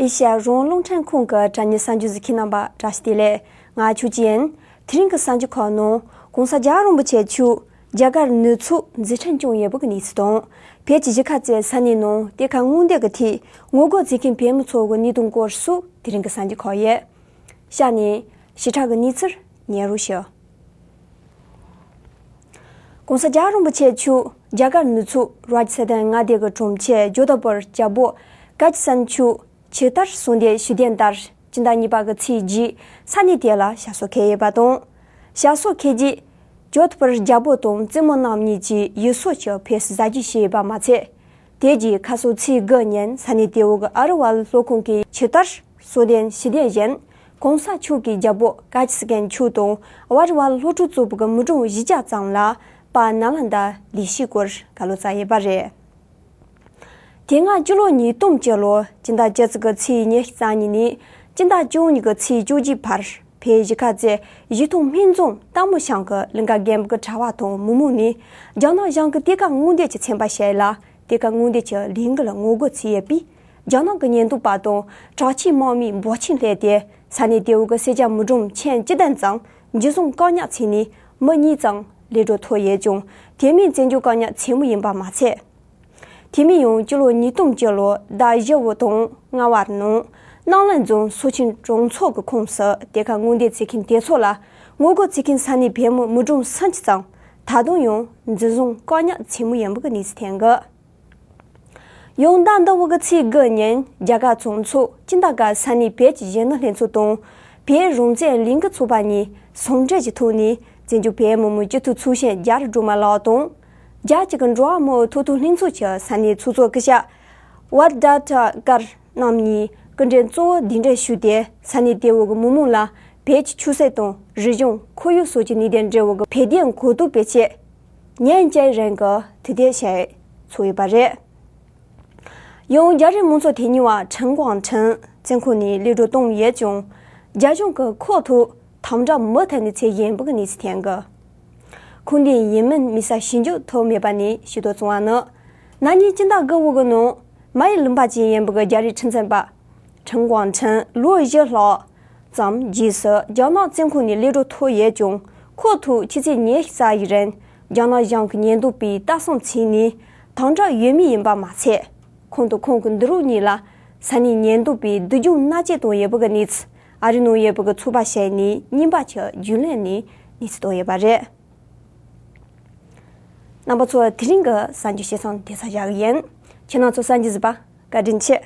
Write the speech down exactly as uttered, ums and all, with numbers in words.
ཨེ་ཤ་ཡ་རང་དབང་རླུང་འཕྲིན་ཁང་གི་དྲ་བརྙན་གསར་འགྱུར་གཟིགས་མཁན་རྣམ་པ་བཀྲ་ཤིས་བདེ་ལེགས། ང་ཆོས་ཅན། དེ་རིང་གི་གསར་འགྱུར་ཁག་ནང་༸གོང་ས་རྒྱལ་བ་རིན་པོ་ཆེ་མཆོག་རྒྱ་གར་ནུབ་ཕྱོགས་མཛད་འཕྲིན་བསྐྱངས་ཡོད་པ་གི་གནས་ཚུལ་དང་། བོད་ཀྱི་གཞིས་ཁ་རྩེ་ས་གནས་ནང་གཏེར་ཁ་སྔོག་འདོན་གྱི་ཐད་ངོ་རྒོལ་བྱེད་མཁན་བོད་མི་ཚོ་གི་གནས་སྟངས་སྐོར་སོགས་དེ་རིང་གི་གསར་འགྱུར་ཁག་ཡོད། ཤ་ནས་ཞིབ་ཕྲ་གི་གནས་ཚུལ་ཉན་རོགས་ཞུ། ༸གོང་ས་རྒྱལ་བ་རིན་པོ་ཆེ་མཆོག་རྒྱ་གར་ནུབ་ཕྱོགས་རཱཇ་སི་ཐན་མངའ་སྡེ་གི་གྲོང་ཁྱེར་ཇོ་དྷ་པུར་རྒྱལ་པོ་ཀ་ཅི་སན་མཆོག་ཆེ་དར་གསོལ་འདེབས་ཞུ་གཏན་ལྟར་སྤྱི་ཟླ་གཉིས་པ་གི་ཚེས་བརྒྱད་ས་གནས་དེ་ལ་ཞབས་སོར་འཁོད་ཡོད་པ་དང་། ཞབས་སོར་འཁོད་རྗེས་ཇོ་དྷ་པུར་རྒྱལ་པོ་དང་བཙུན་མོ་རྣམ་གཉིས་ཀྱིས་ཡུལ་སྲོལ་གྱི་བོད་ཟས་བཟའ་རྒྱུ་བྱས་ཡོད་པ་མ་ཚད། དེ་རྗེས་ཁ་སང་ཚེས་དགུ་ཉིན་ས་གནས་དེའི་གི་ཨ་རི་ཝལ་སློབ་ཁང་གི་ཆེ་དར་གསོལ་འདེབས་ཞུ་གཏན་བཞིན་༸གོང་ས་མཆོག་གི་རྒྱལ་པོ་ཀ་ཅི་སི་ཀན་མཆོག་དང་ཨ་རི་ཝལ་སློབ་ཕྲུག་ཚོགས་པ་གི་མི་གྲངས་བཞི་བརྒྱ་ཙམ་ལ་པ་ནཱ་ལནྡཱ་ལས་བྱེད་སྐོར་བཀའ་སློབ་སྩལ་ཡོད་པ་རེད། དེ་སྔ་སྤྱི་ལོ་ཉིས་སྟོང་བཅུ་ལོ་སྤྱི་ཟླ་བཅུ་གཅིག་གི་ཚེས་ཉི་ཤུ་རྩ་གཉིས་ནས་སྤྱི་ཟླ་བཅུ་གཉིས་ཀྱི་ཚེས་བཅུ་གཅིག་བར་བོད་གཞིས་ཁ་རྩེ་གཞིས་ཐང་སྨན་རྫོང་སྟག་མོ་ཤང་གི་གླིང་ག་རྒན་པོ་གི་གྲྭ་བ་དང་མི་མང་ནས་རྒྱ་ནག་གཞུང་གི་གཏེར་ཁ་སྔོག་འདོན་གྱི་ཚན་པ་ཞིག་ལ་གཏེར་ཁ་སྔོག་འདོན་གྱི་ལས་འགུལ་ངོ་རྒོལ་བྱས་ཡོད་པས། རྒྱ་ནག་གི་ཉེན་རྟོག་པ་དང་དྲག་ཆས་དམག་མིས་འབོར་ཆེན་སླེབས་ཏེ་ས་གནས་དེའི་གི་སེར་སྐྱ་མི་གྲངས་ཁྱོན་བཅུ་བདུན་ཙམ་འཇུ་བཟུང་བཀག་ཉར་བྱས་ནས་མི་གཉིས་ཙམ་ལས་འགྲོ་ཐོབ་ཡོད་ཀྱང་དེ་མིན་བཙན་བྱོལ་བཀག་ཉར་བྱས་མུས་ཡིན་པ་མ་ཚད། དེ་མིན་ཡང་སྤྱི་ལོ་ཉིས་སྟོང་བཅུ་ལོ་ཟླ་བཞི་བོ་དང་ལྔ་བར་ནང་རྣམ་གླིང་རྫོང་སོ་ཆེན་གྲོང་ཚོ་གི་ཁོངས་སུ་གཏེར་ཁ་སྔོག་འདོན་བྱེད་མཁན་དེ་ཚོ་ལ་ངོ་རྒོལ་བྱེད་མཁན་ས་གནས་བོད་མི་མི་གྲངས་སུམ་ཅུ་ཙམ་ད་དུང་ཡང་འཇུ་བཟུང་བཀག་ཉར་བྱས་མུས་ཡིན་པ་གི་གནས་ཚུལ་ཐོན་གི། ཡང་ཟླ་འདི་བོ་གི་ཚེས་དགུ་ཉིན་རྒྱ་གར་གྲོས་ཚོགས་སྤྱི་ཟླ་དགུ་ས་གནས་བོད་ཀྱི་གཞོན་ནུ་ལྷན་ཚོགས་དང་བོད་རང་བཙན་ལས་འགུལ་ཚོགས་པ་གཉིས་ཟུང་འབྲེལ་གྱི་ཐོག་ནས་བཙན་བྱོལ་བོད་མི་མང་སྤྱི་འཐུས་ཚོགས་གཞོན་རྒྱ་རི་སྒྲོལ་མ་ལགས་དང་། རྒྱལ་སྤྱི་གི་འགྲོ་བ་མིའི་ཐོབ་ཐང་ལྷན་ཚོགས་ཀྱི་ས་གནས་ཚོགས་གཙོ་སྐུ་ཞབས་ཝར་ཌ་ཏ་ཀར་རྣམ་གཉིས་སྐུ་མགྲོན་གཙོ་བོ་གདན་འདྲེན་ཞུས་ཏེ་ས་གནས་དེ་བོ་གི་མི་མང་ལ་བོད་ཀྱི་ཆོས་སྲིད་དང་རིག་གཞུང་ཁོར་ཡུག་སོགས་ཀྱི་གནད་དོན་འབྲེལ་བའི་གི་བོད་དོན་གོ་བསྡུར་སྤེལ་ཆེད་ཉིན་བརྒྱད་རིང་གི་དུས་དེབ་ཞིག་ཚུགས་ཡོད་པ་རེད། ཡང་རྒྱ་རིགས་མང་ཚོགས་དེ་ཉིན་བ་ཁྲིན་ཀོང་ཁྲིན་བཙོན་ཁང་ནས་གློད་གྲོལ་བཏང་ཡོད་ཀྱང་རྒྱ་གཞུང་གིས་ཁོ་ཐོག་དམ་དྲག་མུ་མཐུད་ནས་བྱེད་བཞིན་པའི་གནས་ཚུལ་ཐོན་གི། ཁུངས་ལྡན་ཡིན་མིན་དམིགས་བསལ་ཞིབ་འཇུག་ཐོབ་མེད་པ་ནས་ཤེས་རྟོགས་བྱུང་བ་ནི། ན་ནིང་སྤྱི་ཟླ་དགུ་བོ་གི་ནང་མ་ཡི་ལུང་པ་ཅན་ཡིན་པའི་རྒྱ་རིགས་ཁྲིམས་རྩོད་པ་ཁྲིན་ཀོང་ཁྲིན་ལོ་བཞི་ལྷག་ཙམ་རྗེས་སུ་རྒྱ་ནག་བཙོན་ཁང་ནས་གློད་གྲོལ་ཐོབ་ཡོད་ཀྱང་ཁོ་ཐོག་ཆུ་ཚོད་ཉི་ཤུ་རྩ་ཡི་རིང་རྒྱ་ནག་གཞུང་གི་ཉེན་རྟོག་པས་ལྟ་སྲུང་བྱས་ནས་དམ་དྲག་ཡོད་མུས་ཡིན་པ་མ་ཚད། ཁོང་དང་ཁོང་གི་འདུ་རོགས་གཉིས་ལ་ས་གནས་ཉེན་རྟོག་པས་སྡུག་སྦྱོང་མནར་གཅོད་བཏང་ཡོད་པའི་གནས་ཚུལ་ཨ་རི་ནང་ཡོད་པའི་ཚོགས་པ་ཞིག་ནས་རྙིང་པ་ཆེ་རྒྱུས་ལོན་ནས་གནས་ཚུལ་བཏོན་ཡོད་པ་རེད། རྣམ་པ་ཚོ་དེ་རིང་གི་གསར་འགྱུར་བཤད་སྟངས་དེ་ཚོ་བཞག་གི་ཡིན། ཁྱེད་རྣམ་ཚོ་གསར་འགྱུར་གཟིགས་པ་བཀའ་དྲིན་ཆེ།